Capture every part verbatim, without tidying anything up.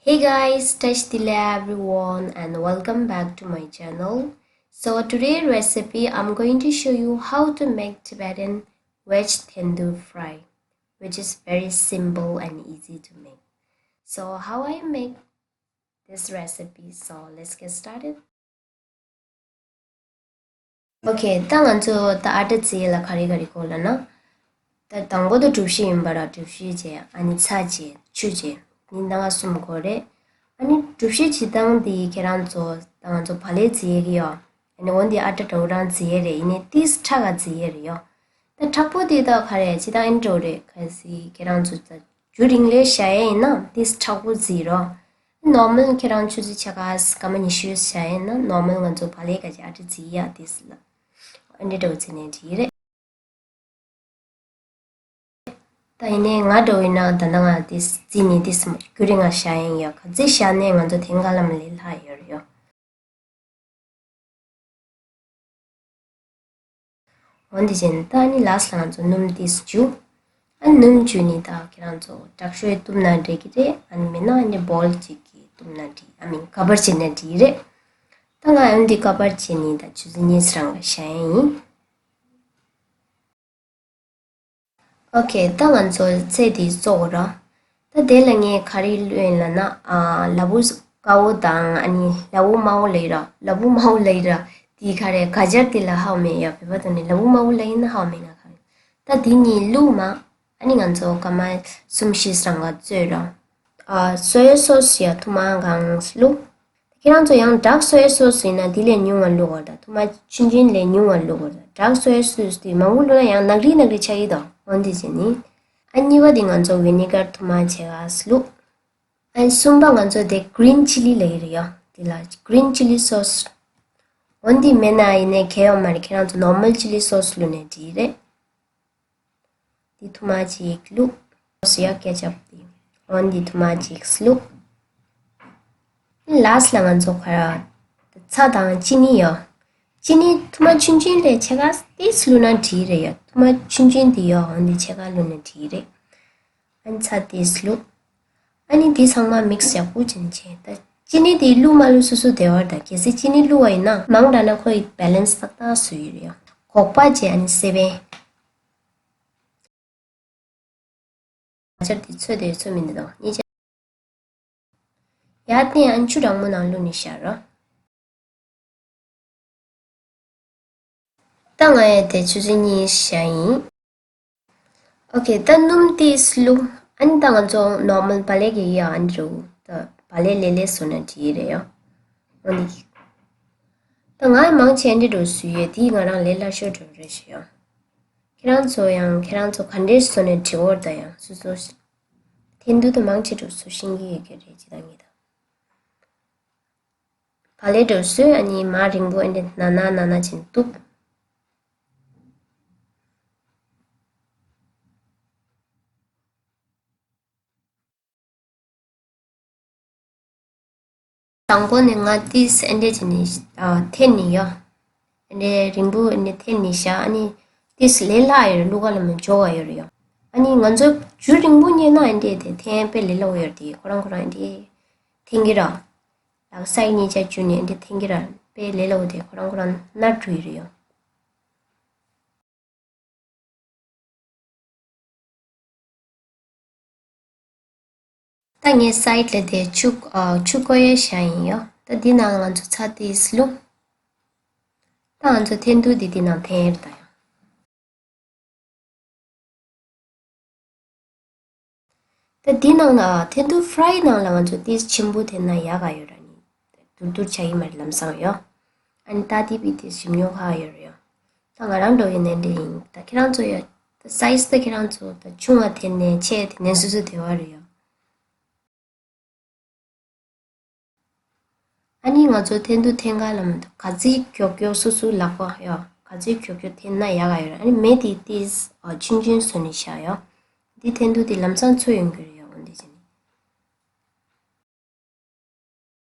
Hey guys, Tashi Delek everyone and welcome back to my channel. So today recipe I'm going to show you how to make Tibetan veg tendu fry, which is very simple and easy to make. So how I make this recipe? So let's get started. Okay, ད་ང་ཚོ་ད་ཨ་ཊ་བརྫི་ཡས་ལ་ག་རེ་ག་རེ་དགོས་ལབ་ན། ད་དང་པོ་དེ་གྲུ་བཞི་ཡིན་པ་ར། གྲུ་བཞི་བྱས། ཨ་ནི་ཚྭ་བྱས། ཆུ་བྱས། ནི་སྣ་ཁ་གསུམ་དགོས་རེད། ཨ་ནི་གྲུ་བཞི་བྱེད་སྟངས་དེ་ཁྱེད་རང་ཚོ་ད་ང་ཚོ་བག་ལེབ་བརྫི་ཡས་ཀྱི་ཡོད། ཨ་ནི་འོན་ཏེ་ཨ་ཊ་འདྲ་བོ་རང་བརྫི་ཡས་རེད། ཡིན་ནའི་ཏིས་ཁྲག་ག་བརྫི་ཡས་རེད་ཡོད། ད་ཁྲག་པོ་དེ་ད་ག་རེ་ཅི་ད་ཨེ་འདྲ་བོ་རེད། གལ་སྲིད་ཁྱེད་རང་ཚོ་ད་རྒྱུན་རིང་ལོས་བཞག་ཡས་ཡིན་ན་ཏིས་ཁྲག་པོ་བརྫི་རོགས། ནོར་མལ་ཁྱེད་རང་ཆུ་ཚོད་ཕྱེད་ཀ་སྐར་མ་ཉི་ཤུ་བཞག་ཡས་ཡིན་ན་ནོར་མལ་ང་ཚོ་བག་ལེབ་ག་ཅིག་ཨ་ཊ་བརྫི་ཡས་ཏིས་ལ། ཨ་འདྲ་འདྲ་བོ་བརྫི་ནའི་འགྲིག་རེད། ད་ཡིན་ནའི་ང་འདྲ་བོ་ཡིན་ན་ད་ལྟ་ང་ཏིས་བརྫི་ནའི་ཏིས་རྒྱུན་རིང་ང་བཞག་ཡས་ཡིན་ཡོད། ག་ཚོད་བཞག་ནའི་ང་ཚོ་དེང་ག་ལམ་ལས་སླ་ཡོད་རེད་ཡོད། འོན་ཏེ་བྱས་ནས་ད་ནི་ལཱསི་ལ་ང་ཚོ་སྣུམ་ཏིས་བྱུག་ཨ་ནི་སྣུམ་བྱུག་ནི་ད་ཁྱེད་རང་ཚོ་དྲག་ཤོས་བཏུབ་ན་འགྲིག་གི་རེད། ཨ་ནི་མེད་ན་ཨ་ནི་བོལ་གཅིག་གི་བཏུབ་ན་འགྲིག་ཨ་མིན་ཀ་བར་བྱས་ན་འགྲིག་རེད། ད་ང་འོན་ཏེ་ཀ་བར་བྱས་ནི་ད་ཆུ་ཚོད་གཉིས་རང་ལ་བཞག་ཡས་ཡིན། ཨོ་ཁེ། ད་ང་ཚོ་ཚལ་དེ་བཙོ་དགོས་ར། ད་དེ་ལ་ངས་ག་རེ་བླུགས་ཡིན་ལབ་ན། ཨ། ལ་ཕུག་དཀར་པོ་དང་ཨ་ནི་ལ་ཕུག་དམར་པོ་ལབ་ཡིན་ར། ལ་ཕུག་དམར་པོ་ལབ་ཡིན་ར། དེ་ག་རེ་ག་ཇར་དེ་ལ་ཧ་གོ་མེད་ཡ། བོད་པ་ཐོག་ནས་ལ་ཕུག་དམར་པོ་ལབ་ཡིན་ན་ཧ་གོ་མེད་ན་ག་རེ། ད་དེ་གཉིས་བླུགས་མ། ཨ་ནི་ང་ཚོ་སྐར་མ་གསུམ་བཞི་རང་ག་བཙོས་ར། ཨ། སོ་ཡ་སོ་སི་ཡ་ཐུར་མ་གང་བླུགས། ཁྱེད་རང་ཚོ་ཡང་ཌརྐ་སོ་ཡ་སོ་སི་ཡིན་ན་དེ་ལས་ཉུང་བ་བླུགས་དགོས་རེད། ཐུར་མ་ཆུང་ཆུང་ལས་ཉུང་བ་བླུགས་དགོས་རེད། ཌརྐ་སོ་ཡ་སོ་སི་དེ་མང་པོ་བླུགས་ན་ཡང་ནག་རིལ་ནག་རིལ་ཆགས་ཀྱི་འདུག་འོན་ཏེ་བྱས་ནི། ཨ། གཉིས་པ་དེ་ང་ཚོ་ཝི་ནི་གར་ཐུར་མ་ཕྱེད་ཀ་བླུགས། ཨ། གསུམ་པ་ང་ཚོ་དེ་གི་རིན་ཆི་ལི་ལབ་ཀྱི་རེད་ཡ། དེ་ལ་གི་རིན་ཆི་ལི་སོ་སི། འོན་ཏེ་མེད་ན་ཡིན་ནའི་གལ་ཡོད་མ་རེད། ཁྱེད་རང་ཚོ་ནོར་མལ་ཆི་ལི་སོ་སི་བླུགས་ནའི་འགྲིག་རེད། འདི་ཐུར་མ་གཅིག་བླུགས། སོ་སི་ཡ་ཀེ་ཅབ་དེ། འོན་འདི་ཐུར་མ་གཅིག་བླུགས། ལཱསི་ལ་ང་ཚོ་ག་རེ། ཚྭ་དང་ཅི་ནི་ཡོད། ཅི་ནི་ཐུར་མ་ཆུང་ཆུང་ལས་ཕྱེད་ཀ་ཏིས་བླུགས་ན་འགྲིག་རེད་ཡ། ཐུར་མ་ཆུང་ཆུང་དེ་ཡོད། འོན་འདི་ཕྱེད་ཀ་བླུགས་ན་འགྲིག་རེད། ཨ་ནི་ཚྭ་ཏིས་བླུགས། ཨ་ནི་འདི་ཚང་མ་མིག་སི་ཡག་པོ་བྱས་ནས་བྱས། ད་ཅི་ནི་དེ་བླུགས་མ་བླུགས་སོ་སོ་བདེ་བ་རེད། ད་གལ་སྲིད་ཅི་ནི་བླུགས་པ་ཡིན་ན་མང་དྲགས་ན་ཁོ་ཡི་བེ་ལེན་སི་ཏག་ཏག་བཟོ་ཡི་རེད་ཡ། སྒོག་པ་བྱས། ཨ་ནི་སེ་བན། ཆར་དེ་ཚོད་དེ་ཚོད་མི་འདི་དང་གཉིས་ཆ། ཡར་བསྟན། ཨ་ནི་ཆུ་གྲང་མོ་ནང་བླུགས་ནས་བཞག་རོགས། ད་ང་ཡང་དེ་ཆུ་ཚོད་གཉིས་བཞག་ཡིན། ཨོ་ཁེ། ད་སྣུམ་ཏིས་བླུགས། ཨ་ནི་ད་ང་ཚོ་ནོར་མལ་བག་ལེབ་ཀྱི་ཡ་ཨ་ནི་རུ་ད་བག་ལེབ་ལེབ་ལེབ་བཟོས་ན་འགྲིག་རེད་ཡ། འོ་ནི། ད་ང་མང་ཆེ་འདི་འདྲ་བཟོས་ཡོད། དེ་ང་རང་ལས་སླ་ཤོས་འདྲ་རེད་ཤག་ཡ། ཁྱེད་རང་ཚོ་ཡང་ཁྱེད་རང་ཚོ་ག་འདྲས་བཟོས་ནས་འགྲིག་གི་རེད། ད་ཡང་སོ་སོ་ཐེན་ཐུ་དེ་མང་ཆེ་འདྲ་བཟོ་ཤེས་ཀྱི་ཡོད་ཀྱི་རེད། ཅི་ད་ངེད་ད། བག་ལེབ་འདྲ་བཟོས། ཨ་ནི་མར་རིང་པོ་ཨེ་འདྲ་ན་ན་ན་ན་བྱས་ནས་གཏུབ། དང་པོ་ནས་ང་ཏིས་ཨེ་འདྲ་བྱས་ནས་ཨ་འཐེན་ནས་ཡོད། ཨེ་འདྲ་རིང་པོ་ཨེ་འདྲ་འཐེན་ནས་བཞག་ཨ་ནི་ཏིས་ལས་སླ་ཡོད་རེད། བླུགས་ག་ལ་མ་འཇོག་ག་ཡོད་རེད་ཡ། ཨ་ནི་ང་ཚོ་རྒྱུན་རིང་པོ་གཉེར་ན་ཨེ་འདྲ་དེ་འཐེན་དཔེ་ལས་སླ་པོ་ཡོད་རེད། དེ་ཁོ་རང་ཁོ་རང་ཨེ་འདྲ་འཐེན་གྱི་ར། ལག་སའི་གཉིས་ཆ་བཅུག་ནས་ཨེ་འདྲ་འཐེན་གྱི་ར། དཔེ་ལས་སླ་པོ་དེ་ཁོ་རང་ཁོ་རང་ནར་འགྲོ་ཡི་རེད་ཡ། ད་ངས་སའིཌ་ལ་དེ་ཆུ་ཨ་ཆུ་བསྐོལ་ཡས་བཞག་ཡིན་ཡ། ད་འདི་ནང་ང་ཚོ་ཚྭ་ཏིས་བླུགས། ད་ང་ཚོ་ཐེན་ཐུ་འདི་འདི་ནང་འཐེན་ཡས་རེད་ད་ཡ། ད་འདི་ནང་ལ་ཐེན་ཐུ་ཕ་རའི་ནང་ལ་ང་ཚོ་ཏིས་ཆེན་པོ་འཐེན་ན་ཡག་ག་ཡོད་ར། ནི་དུར་དུར་ཆགས་ཀྱི་མ་རེད་ལམ་སང་ཡ། ཨ་ནི་ད་འདི་བི་ཏིས་ཞིམ་ཉོ་ག་ཡོད་ར་ཡ། ད་ང་རང་འགྲོ་ཡིན་ནའི་འདྲ་ཡིན། ད་ཁྱེད་རང་ཚོ་ཡ། ད་སའིཛ་ད་ཁྱེད་རང་ཚོ་ད་ཆུང་བ་འཐེན་ནའི་ཆེ་འཐེན་ནའི་སོ་སོ་བདེ་བ་རེད་ཡ། ཨ་ནི་ང་ཚོ་འཐེན་ཐུ་འཐེན་ག་ལ་མ་འདུག་ག་ཚོད་མགྱོགས་མགྱོགས་སོ་སོའི་ལག་པ་ཡ། ག་ཚོད་མགྱོགས་མགྱོགས་འཐེན་ན་ཡག་ག་ཡོད་ར། ཨ་ནི་མེ་དེ་ཏིས་ཨ་ཆུང་ཆུང་བཟོས་ནས་བཞག་ཡ། འདི་འཐེན་ཐུ་དེ་ལམ་སང་ཚོས་ཡོང་གི་རེད་ཡ། འོ་འདི་བྱས་ནས།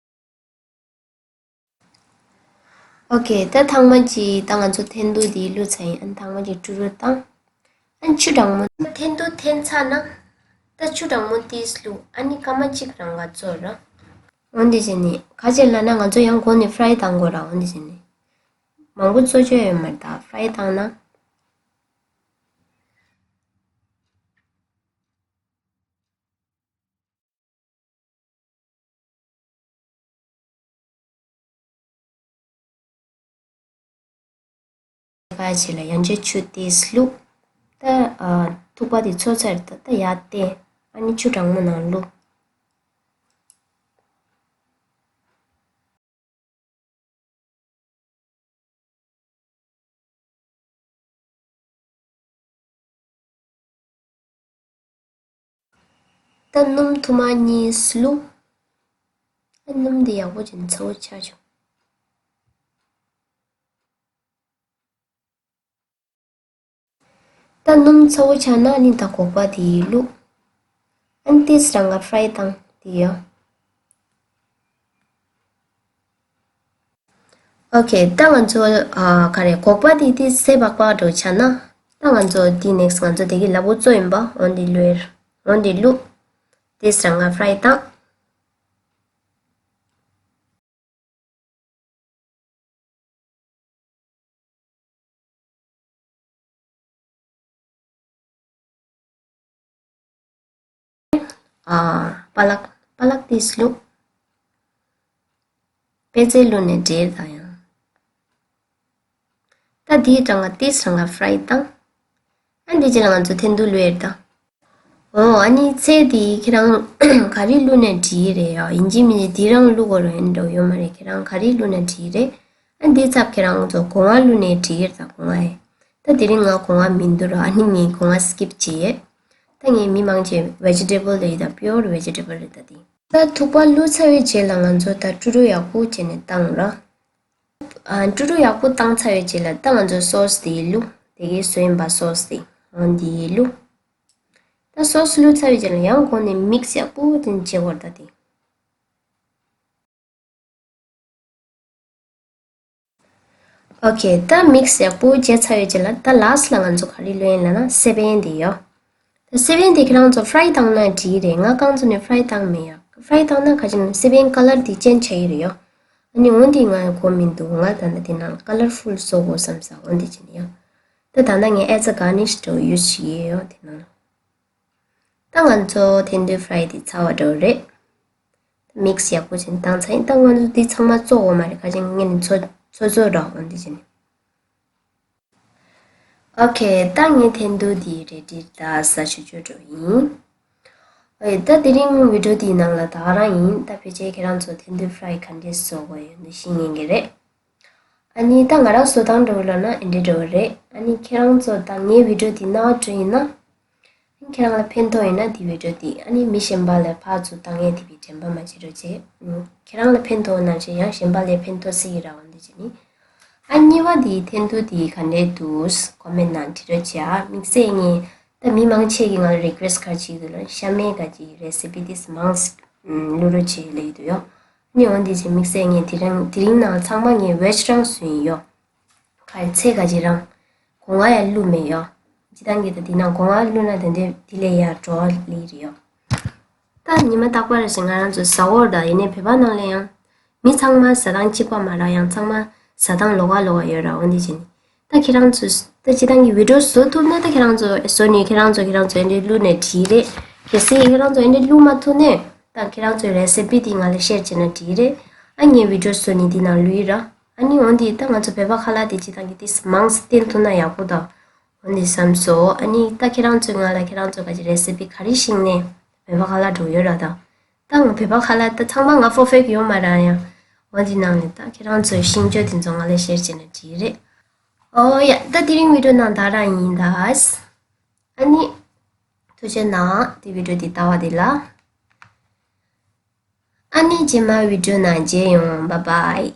ཨོ་ཁེ། ད་ཐང་མ་གཅིག་ད་ང་ཚོ་འཐེན་ཐུ་དེ་བླུགས་ཚར་ཡིན། ཨ་ནི་ཐང་མ་གཅིག་དཀྲུག་དཀྲུག་བཏང་། ཨ་ནི་ཆུ་གྲང་མོ། འཐེན་ཐུ་འཐེན་ཚར་ན། ད་ཆུ་གྲང་མོ་ཏིས་བླུགས། ཨ་ནི་སྐར་མ་གཅིག་རང་ག་བཙོ་ར། འོན་ཏེ་བྱས་ནས་ག་ཅེ་ལབ་ན་ང་ཚོ་ཡང་གོང་ནས་ཕ་རའི་བཏང་དགོས་ར། འོན་ཏེ་བྱས་ནས་མང་པོ་བཙོ་བཅོས་ཡོད་མ་རེད། ད་ཕ་རའི་བཏང་ན། ཕ་རའི་བྱས་ལ་ཡང་ཅིག་ཆུ་ཏིས་བླུགས། ད་ཨ་ཐུག་པ་དེ་བཙོས་ཚར། ད་ད་ཡར་བཏེགས། ཨ་ནི་ཆུ་གྲང་མོ་ནང་བླུགས། ད་སྣུམ་ཐུར་མ་གཉིས་བླུགས། ཨ་སྣུམ་འདི་ཡག་པོ་བྱས་ནས་ཚ་བོ་ཆགས་བྱུང་། ད་སྣུམ་ཚ་བོ་ཆགས་ན་ནི་ད་སྒོག་པ་དེ་བླུགས། ཨ་ནི་ཏིས་རང་ག་ཕ་རའི་བཏང་དེ་ཡོད། ཨོ་ཁེ། ད་ང་ཚོ་ཨ་ག་རེ་སྒོག་པ་དེ་ཏིས་སེ་བག་བག་འགྲོ་ཆགས་ན། ད་ང་ཚོ་དེ་ནེགས་ང་ཚོ་དེ་གི་ལ་བུ་བཙོ་ཡིན་པ། འོན་ཏེ་བླུགས། འོན་ཏེ་བླུགས། ཏིས་རང་ག་ཕ་རའི་བཏང་། ཨ་པ་ལག་པ་ལག་ཏིས་བླུགས། པེ་ཙེ་བླུགས་ནས་འདྲེས་ད་ཡང་། ད་དེའི་གྲངས་ཀ་ཏིས་རང་ག་ཕ་རའི་བཏང་། ཨ་འདི་རྗེས་ལ་ང་ཚོ་འཐེན་ཐུག་བླུགས་ཡོད་ད། འོ་ཨ་ནི་ཚལ་དེ་ཁྱེད་རང་ག་རེ་བླུགས་ནས་འགྲིག་རེད་ཡ། ཡིན་གཅིག་མིན་གཅིག་དེ་རང་བླུགས་དགོས་རེད། ཨེ་འདྲ་ཡོད་མ་རེད། ཁྱེད་རང་ག་རེ་བླུགས་ནས་འགྲིག་རེད། ཨ་འདི་ཚབ་ཁྱེད་རང་ཚོ་སྒོ་ང་བླུགས་ནས་འགྲིག་ཡོད་ད། སྒོ་ང་ཨེ། ད་དེ་རིང་ང་སྒོ་ང་མི་འདུག་ར། ཨ་ནི་ངས་སྒོ་ང་སི་ཀིབ་བྱས་ཡོད། ད་ངས་མི་མང་ཆེ་ཝེ་ཇི་ཊེ་བལ་རེད་ད། པིའོར་ཝེ་ཇི་ཊེ་བལ་རེད་ད་དེ། ད་ཐུག་པ་བླུགས་ཚར་བའི་རྗེས་ལ་ང་ཚོ་ད་ཀྲུ་ཀྲུ་ཡག་པོ་བྱས་ནས་བཏང་ར། ཨ་ཀྲུ་ཀྲུ་ཡག་པོ་བཏང་ཚར་བའི་རྗེས་ལ་ད་ང་ཚོ་སོ་སི་དེ་བླུགས། དེ་གའི་བཟོས་ཡིན་པ་སོ་སི་དེ། འོ་འདི་བླུགས། ད་སོ་སི་བླུགས་ཚར་བའི་རྗེས་ལ་ཡང་གོང་ནས་མིག་སི་ཡག་པོ་དེ་བྱེད་དགོས་རེད་ད་དེ། ཨོ་ཁེ། ད་མིག་སི་ཡག་པོ་བྱས་ཚར་བའི་རྗེས་ལ་ད་ལཱ་སི་ལ་ང་ཚོ་ག་རེ་བླུགས་ཡིན་ལབ་ན་སེ་བན་དེ་ཡོད། ད་སེ་བན་དེ་ཁྱེད་རང་ཚོ་ཕ་རའི་བཏང་ན་འགྲིག་རེད། ང་རྐང་ཚོ་ནས་ཕ་རའི་བཏང་མེད་ཡ། ཕ་རའི་བཏང་ན་ག་ཅིག་ན་སེ་བན་ཀ་ལར་དེ་ཅེན་ཇི་ཆགས་ཀྱི་རེད་ཡ། ཨ་ནི་འོ་འདི་ང་ཡང་གོ་མི་འདུག་ང་ད་ལྟ་དེ་ནང་ཀ་ལར་ཕུལ་བཟོ་དགོས་བསམ་ས། འོ་འདི་བྱས་ནས་ཡ། ད་ད་ལྟ་ངས་ཨེ་ཛ་གར་ནིཤ་འདྲ་བོ་ཡུ་སི་བྱེད་ཀྱི་ཡོད་དེ་ནང་། ད་ང་ཚོ་ཐེན་ཐུན་ཕ་རའི་དེ་ཚར་བ་འདྲ་བོ་རེད། མིག་སི་ཡག་པོ་བྱས་ནས་བཏང་ཚར་ཡིན། ད་ང་ཚོ་འདི་ཚང་མ་བཙོ་དགོས་མ་རེད། ག་ཅིག་ངས་ནི་ཚོ་ཚོ་ཚོ་རོགས། འོ་འདི་བྱས་ནས། ཨོ་ཁེ། ད་ངའི་འཐེན་ཐུག་འདི་རེ་ཌི་ད་ཟ་ཆོག་ཆོག་འགྲོ་ཡིན། ཨོ་ཡ། ད་དེ་རིང་བི་ཌིའོ་འདིའི་ནང་ལ་ད་ག་རང་ཡིན། ད་ཕལ་ཆེར་ཁྱེད་རང་ཚོ་འཐེན་ཐུག་ཕ་རའི་ག་འདྲས་བཟོ་དགོས་ཡོད་འདི་ཤེས་ཉན་གི་རེད། ཨ་ནི་ད་ང་རང་བཟོ་སྟངས་འདྲ་བོ་ལབ་ན་འདི་འདྲ་བོ་རེད། ཨ་ནི་ཁྱེད་རང་ཚོ་ད་ངའི་བི་ཌིའོ་འདི་ནང་འགྲོ་ཡིན་ན། ཁྱེད་རང་ལ་ཕན་ཐོགས་ཡོད་ན་དེ་བི་ཌིའོ་དེ་ཨ་ནི་མི་གཞན་པ་ལ་ཕར་ཚུར་བཏང་ཡས་དེ་བི་དྲན་པ་མ་བརྗེད་རོགས་བྱེད། ཁྱེད་རང་ལ་ཕན་ཐོགས་ན་བཞིན་ཡང་གཞན་པ་ལ་ཕན་ཐོགས་སྲིད་ཀྱི་རེད། འོ་འདི་བྱས་ནི། ཨ་གཉིས་པ་དེ་འཐེན་ཐུག་དེ་ག་འདྲས་འདུག་ཀོ་མེན་ནང་བྲིས་རོགས་བྱེད་ཨ། དམིགས་བསལ་ངས་ད་མི་མང་ཆེ་གིས་ང་ལ་རི་ཀུ་ཨེ་སི་ག་རེ་བྱེད་ཀྱི་འདུག་ལབ་ན་ཤ་མེད་ག་ཅིག་རེ་སི་པི་དེ་མང་བླུག་རོགས་བྱེད་ལབ་ཀྱི་འདུག་ཡོ། ཨ་ནི་འོ་འདི་བྱས་དམིགས་བསལ་ངས་དེ་རིང་དེ་རིང་ནང་ཚང་མ་ངས་ཝེ་ཇི་རང་བཟོས་ཡིན་ཡོ། ག་ཚད་ག་ཅིག་རང་། སྒོ་ང་ཡང་བླུགས་མེད་ཡོ། སྤྱིར་བཏང་གི་ད་དེ་ནང་སྒོ་ང་བླུགས་ན་དེ་འདྲའི་དེ་ལས་ཡར་བྲོ་བ་ལི་རེད་ཡོ། ད་ཉི་མ་རྟག་པར་ཞིག་ང་རང་ཚོ་ཟ་འོར་ད་ཡིན་ནའི་བོད་པ་ནང་ལ་ཡང་། མི་ཚང་མ་ཟ་སྟངས་གཅིག་པ་མ་རག་ཡང་ཚང་མ་ཟ་སྟངས་ལོགས་ཀ་ལོགས་ཀ་ཡོད་ར། འོ་འདི་བྱས་ནི། ད་ཁྱེད་རང་ཚོས་ད་སྤྱིར་བཏང་གི་བི་ཌིའོ་བཟོ་ཐུབ་ན་ད་ཁྱེད་རང་ཚོ་བཟོ་ནས་ཁྱེད་རང་ཚོ་ཁྱེད་རང་ཚོ་འདི་འདྲའི་བླུགས་ནས་བྲིས་རེད། གལ་སྲིད་ཁྱེད་རང་ཚོ་འདི་འདྲའི་བླུགས་མ་ཐུབ་ནས་ད་ཁྱེད་རང་ཚོའི་རེ་སི་པི་དེ་ང་ལ་ཤེར་བྱས་ན་བྲིས་རེད། ཨ་ངའི་བི་ཌིའོ་བཟོ་ནས་འདི་ནང་བླུགས་ཡིན་ར། ཨ་ནི་འོ་འདི་ད་ང་ཚོ་བོད་པ་ཁ་ལག་དེ་སྤྱིར་བཏང་གི་ཏིས་མང་སེ་བསྟེན་ཐུབ་ན་ཡག་པོ་ད། འོ་འདི་བསམ་སོང་། ཨ་ནི་ད་ཁྱེད་རང་ཚོས་ང་ལ་ཁྱེད་རང་ཚོ་ག་ཅིག་རེ་སི་པི་ག་རེ་ཤེས་ནས་བོད་པ་ཁ་ལག་འགྲོ་ཡོད་ར་ད། ད་ང་བོད་པ་ཁ་ལག་ད་ཚང་མ་ང་ཕོར་ཕེག་ཡོད་མ་ར་ཡང་། འོ་འདི་ནང་ནས་ད་ཁྱེད་རང་ཚོའི་ཤེས་ཕྱོགས་དེ་ཚོ་ང་ལ་ཤེར་བྱས་ན་འགྲིག་རེད། ཨོ་ཡ། ད་དེ་རིང་བི་ཌིའོ་ནང་ད་རང་ཡིན་ད། ཨ་ནི། ཐུགས་རྗེ་གནང་། དེ་བི་ཌིའོ་དེ་ལྟ་བ་དེ་ལ། ཨ་ནི་རྗེས་མ་བི་ཌིའོ་ནང་མཇལ་ཡོང་། བཱའི་བཱའི།